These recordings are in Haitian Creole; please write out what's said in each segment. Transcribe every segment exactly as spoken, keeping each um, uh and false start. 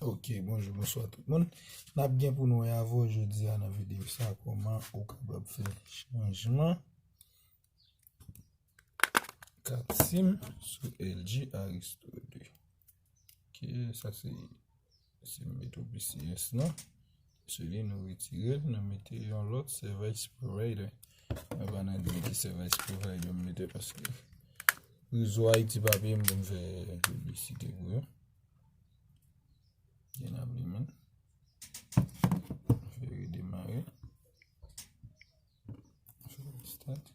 Ok, bonjou, bonswa tout moun. N ap gen pou nou wè avè w jodi a nan videyo sa kòman ou kapab fè chanjman kat sim sou L G Aristo de. Ok, sa se sim Metro P C S lan. Sou li nou retire l, nou mete yon lòt service provider. Mwen pa nan di ki service provider m mete paske rezo Ayiti pa peye m pou m fè piblisite pou yo. Gen ap li menm. Fè redemare. Fè restart.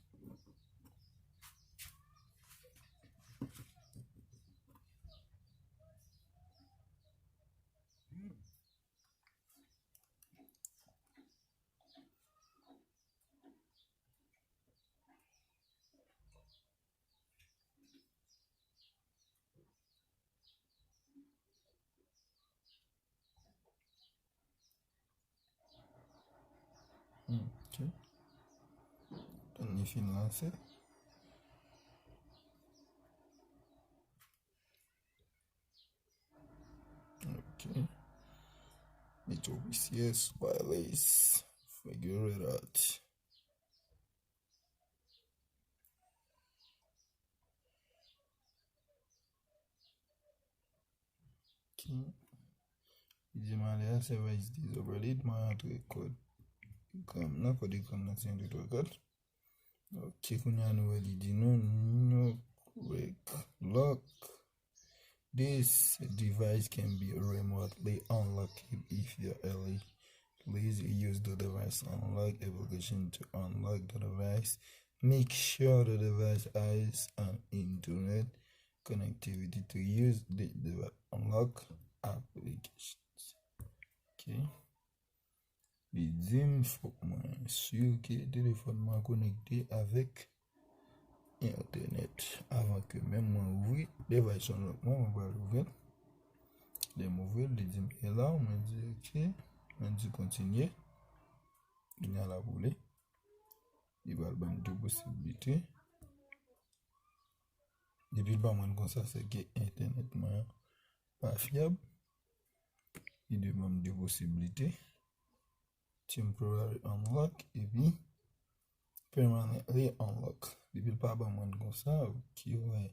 Hmm, ok. Tann li fin lanse. Ok. Metro P C S, wireless. Figure it out. Ok. Li di m ale a, service is overlaid, mwen rantre kòd ekran m nan, kòd ekran m nan se yon de twa kat. Ok, kounye a nou wè li di nou, nou quick lock. This device can be remotely unlocked if your L E. Please use the device unlock application to unlock the device. Make sure the device has an internet connectivity to use the device unlock applications. Ok. Li di m fòk mwen si ke telefòn mwen konekte avèk entènèt. Avan ke menm mwen ouvri device unlock mwen, mwen pral ouvri l. Lè m ouvri l, li di m allow, mwen di ok, mwen di kontinye. Kounye a l ap woule. Li pral ban m de posiblite. Depi l ban mwen l konsa, se ke entènèt mwen an pa fyab. Li dwe ban m de posiblite. Temporary unlock epi permanently unlock. Depi l pa ban mwen l konsa, ok, wè.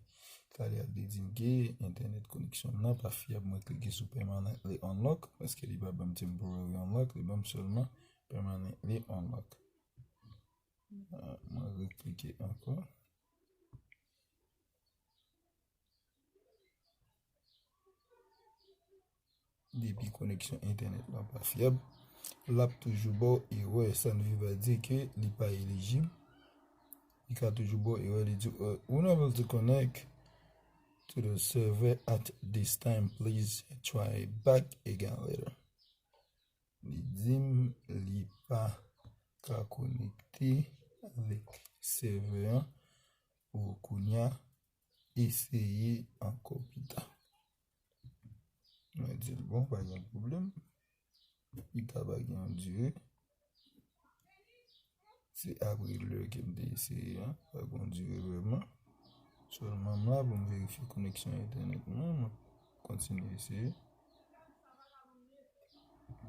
Talè a l te di m ke entènèt koneksyon m nan pa fyab. Mwen klike sou permanently unlock paske li pa ban m temporary unlock, li ban m sèlman permanently unlock. Ah, mwen reklike ankò. Depi koneksyon entènèt la pa fyab, l ap toujou ba w erè. Sa n vle di ke li pa elijib. Li ka toujou ba w erè, li di, uh, unable to connect to the server at this time. Please try back again later. Li di m li pa ka konekte avèk sèvè an pou kounye a, eseye ankò pita. Mwen di l bon, pa gen pwoblèm. Pita pa gen yon dire. Se apre lè ke m te eseye a, pa gen yon dire vrèman. Sèlman m la pou m verifye koneksyon entènèt mwen, m ap kontinye eseye.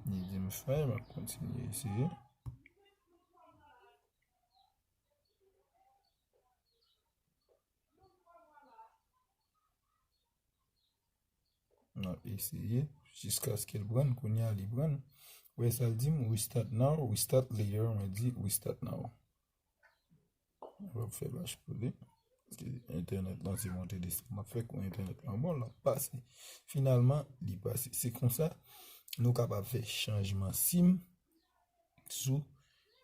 Li di m fè, m ap kontinye eseye. M ap eseye jiskaske l pran, kounye a li pran. Ou wè sa l di m, restart now, restart later, mwen di restart now. Mwen p ap fè lach pou li. Paske entènèt lan se monte desann m ap fè kou entènèt lan bon, l ap pase. Finalman, li pase. Se konsa, nou kapab fè chanjman sim sou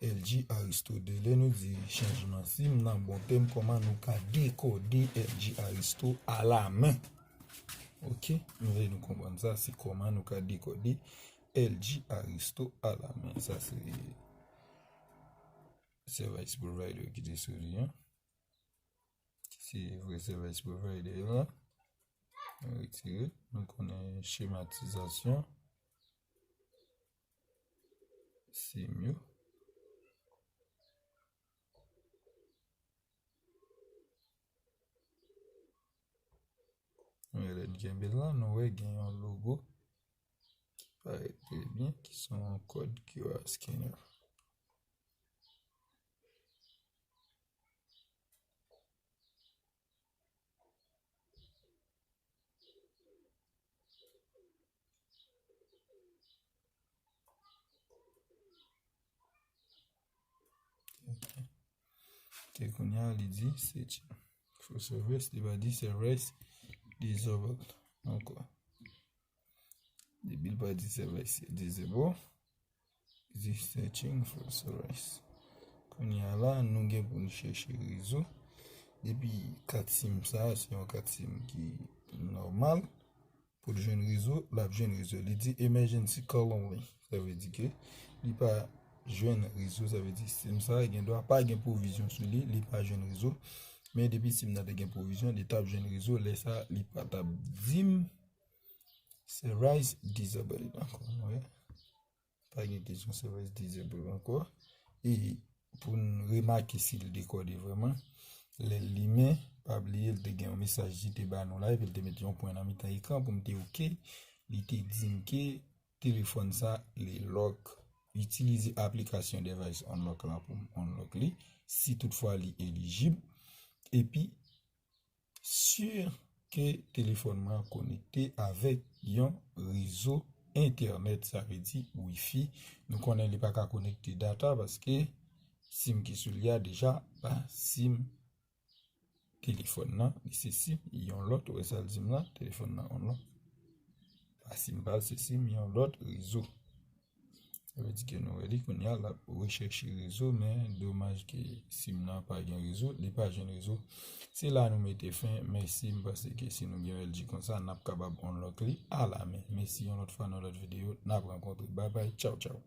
L G Aristo de. Lè nou di chanjman sim, nan bon tèm, kòman nou ka dekode L G Aristo alamen. Ok, m vle nou konprann sa, se kòman nou ka dekode L G Aristo alamen. Sa se service provider ki te sou li an. Se vre service provider la. Nou retire l. Nou konnen chematizasyon sim yo. Nou wè lè n kenbe l la, nou wè gen yon logo. parèt trè byen, ki se yon kòd Q R scanner. Ok, kounye a li di searching for service, li pa di service disabled ankò. Depi l pa di service disabled, li di searching for service. Kounye a la, nou gen pou n chèche rezo. Depi kat sim sa, se yon kat sim ki nòmal. Pou l jwenn rezo, l ap jwenn rezo. Li di emergency call only. Sa vle di ke li pa jwenn rezo, sa vle di sim sa gen dwa pa gen pwovizyon sou li, li pa jwenn rezo. Men depi sim nan te gen pwovizyon, li t ap jwenn rezo. Lè sa, li pa t ap di m service disabled ankò. Nou wè? Pa gen kesyon service disabled ankò. E pou n remake si l dekòde vrèman, lè l limen, pa bliye l te gen yon mesaj li te ba nou la, epi l te mete yon pwen nan mitan ekran pou m te oke. Li te di m ke telefòn sa, li lock. Itilize aplikasyon device unlock la pou m unlock li, si toutfwa li elijib. Epi, si ke telefòn mwen an konekte avèk yon rezo entènèt, sa vle di wifi. Nou konnen li pa ka konekte data paske sim ki sou li a deja pa sim telefòn nan, li se sim yon lòt, ou wè sa l di m la, telefòn nan yon lòt. Pa sim pa l, se sim yon lòt rezo. Sa vle di ke nou wè li kounye a, l ap rechèche rezo, men domaj ke sim nan pa gen rezo, li pa jwenn rezo. Se la nou mete fen, mèsi, m panse ke si nou gen L G konsa, n ap kapab unlock li a la men. Mèsi yon lòt fwa nan lòt videyo, n ap rankontre. Babay, tchaw, tchaw.